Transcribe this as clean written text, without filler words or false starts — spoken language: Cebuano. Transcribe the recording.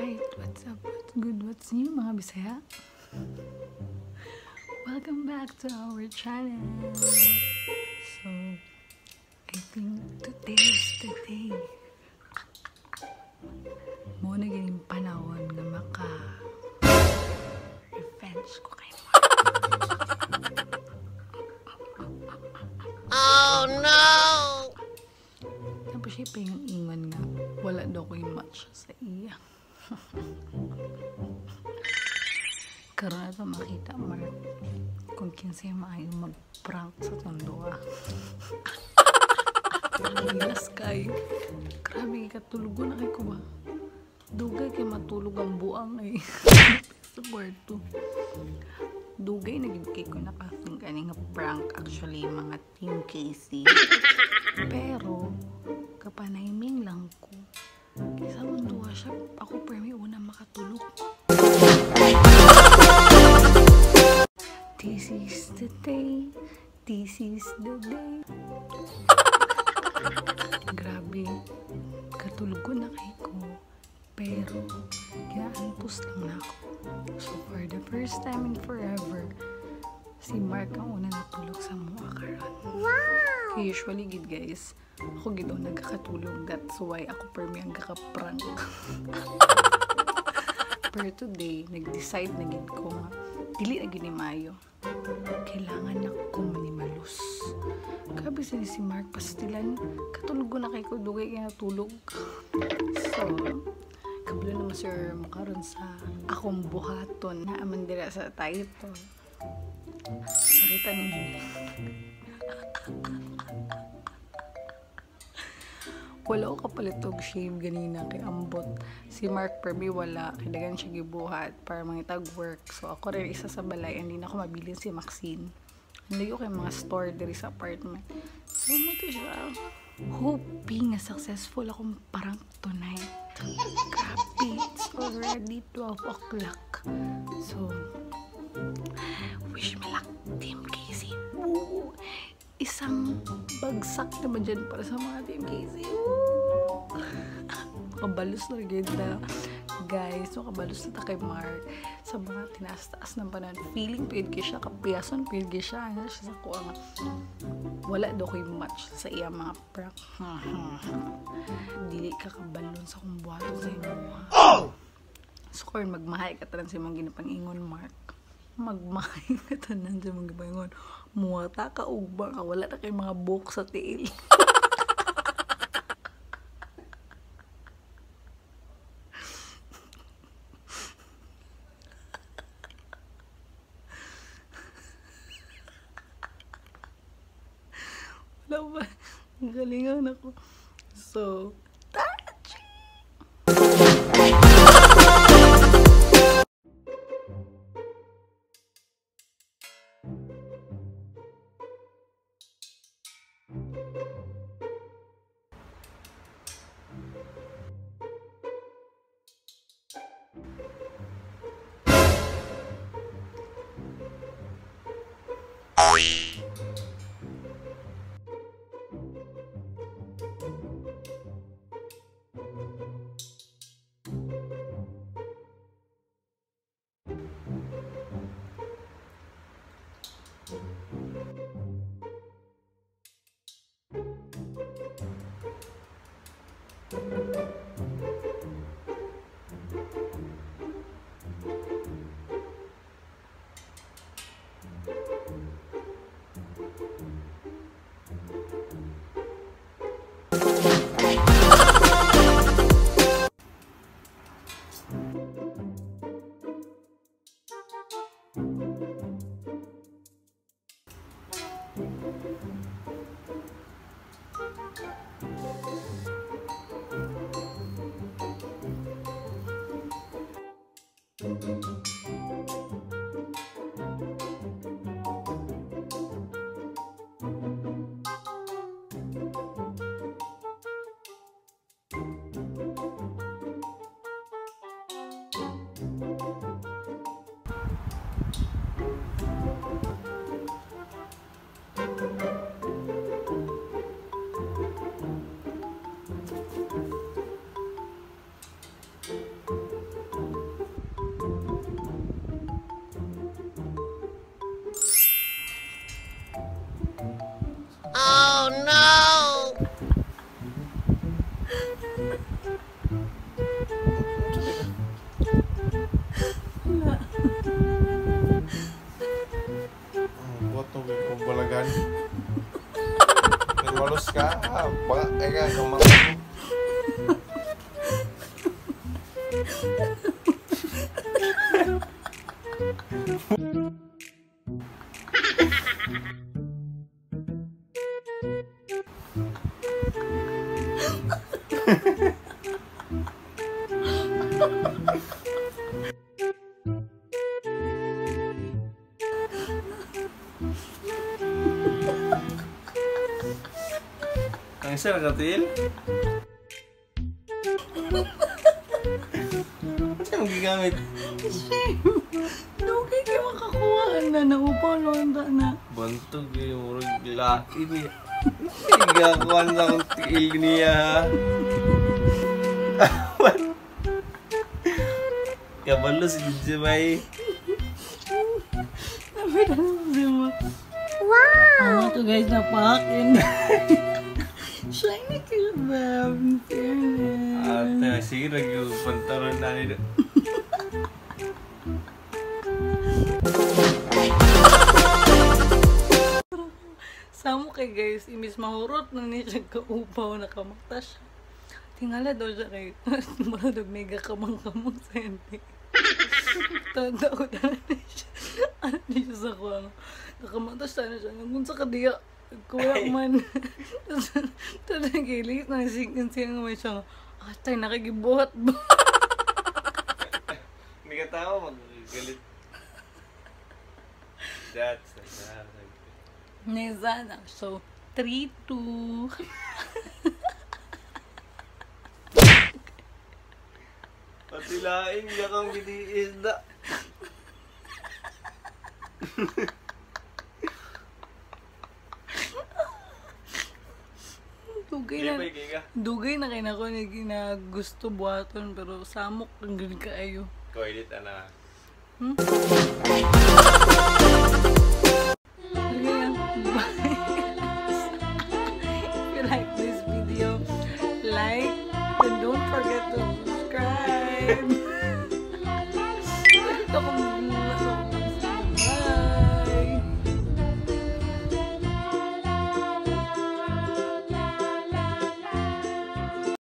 Alright, what's up, what's good, what's new, mga Bisaya? Welcome back to our channel. So, I think today is the day. Mao na ganing panahon nga maka revenge ko kay Mark. Oh no! Tapos siya pingan-ingon nga wala daw ko'y match sa iya. Karon na ito makita, Mark, kung kinsay maayo mag-prank sa tondo. Gilas kayo. Grabe, katulog na kay ko ba? Dugay kay matulog ang buang eh. Sa kwarto. Dugay na gid kay ko naka-think ani nga prank actually, mga Team KC. Pero kapanahiming lang ko. Kaysa munduha siya, ako permi una makatulog. This is the day. This is the day. Grabe. Katulog ko na kay ko. Pero, ginaantos lang na ako. So, for the first time in forever, si Mark ang una natulog sa mua karon. Wow! Kaya usually, gid guys, ako gid ang nagkakatulog. That's why ako permi ang gaka-prank. Pero today, nag-decide na gid ko nga, dili na gid ni Mayo. Kailangan na ko manimalus. Grabe sa ni si Mark, pastilan. Katulog ko na kay ko, dugay kay natulog. So, kabalo naman sir mo karon sa akong buhaton na aman dira sa title. Nakita ninyo ni. Wala ko kapalit og shave ganina kay ambot. Si Mark permi wala, kay daghan siya gibuhat para mangitag work. So ako rin isa sa balay, hindi na ako mabilin si Maxine. Ang layo kay mga store diri sa apartment. So mo to siya. Hoping na successful akong prank tonight. Grabe, it's already 12 o'clock. So, wish me luck, Team KC. Woo! Isang bagsak naman dyan para sa mga Team KC. Woo! Makabalos na rin na, guys. Makabalos na ta kay Mark. Sa mga tinaas-taas ng panahon. Feeling paid kay siya. Kapiyason paid kay siya. Ano siya sa kuha nga. Wala daw ko'y match sa iya mga prank. Dili ka kabalon sa kong buhaton sa imuha. So, kung magmahay ka tanan sa imong ginapang-ingon, Mark. Magmahay ka tanan sa imong ginapang-ingon. Muwata ka ugba ka. Wala na kay mga buhok sa tiil. Wala ba? Ang galingan ako. So, touchy! ka. Baka, ay ka, kamang. Ang isa nakatil? Ano siyang gigamit? Shame! Dugay kayo makakuha na. Naupaw lang na. Bantog yung murag lain niya. Igakuhan sa akong tiil niya. Kabalo si Jimay. Wow! Ano to guys, napakin. Shiny kayo, babe. Fairness. Ate, sige, nag-pantalon na nito. Samo kay guys, imbis mahurot na niya siya kaupaw, nakamakta siya. Tingala daw siya kay mura daw mega kamang-kamang sa hindi. Tanda ko na siya. Ano niya sa kuha. Nakamata siya na siya. Kung sa kadiya, kuya man. Tapos nagilis na siya nga may siya. Atay, nakigibuhat ba? Hindi ka tao, magagalit. That's the Nizana. So, 3, 2. Pati laing niya kang biniisda. Dugay na. Dugay na kay nako ni gusto buhaton pero samok ang gud kaayo. Koilit ana. Okay, bye. If you like this video, like and don't forget to subscribe.